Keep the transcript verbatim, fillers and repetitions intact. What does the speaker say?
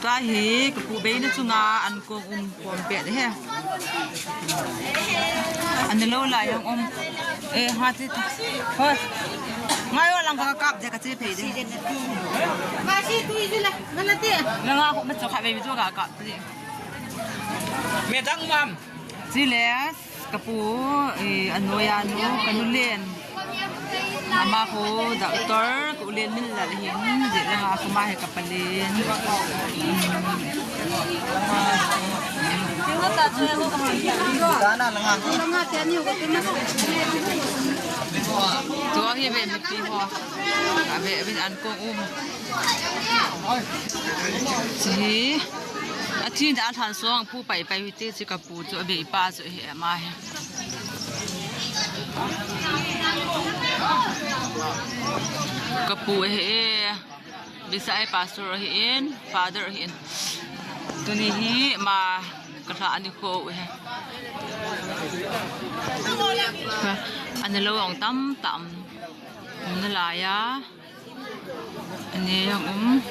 Tua hi kapu beina chunga an kong um pom pet he. An lo lai ang um. Eh, ha ti. Hoi. Ngai wa lang ka kap de ka che phei de. Ba si tu i la. Mana ti. Nga nga ko ma cho kha be bi cho ka kap de. Me dang mam. Chile, kapu, eh, anoiya nu, kanu len. Ama khu doctor, ka u len min la le hin, je le nga khu ma he ka pa len. Tua hi ve mi pi ho. A ve, ve an kong um. Chi. A thi da than song pu pai pai wi ti chi kapu chu a be pa chu he ma he. Kapu he. Bisa ai pastor ahi in, father ahi in. Tuni hi ma ka hla ani kho u he. Ani lo ong tam tam. Ani la ya. Ani yang um.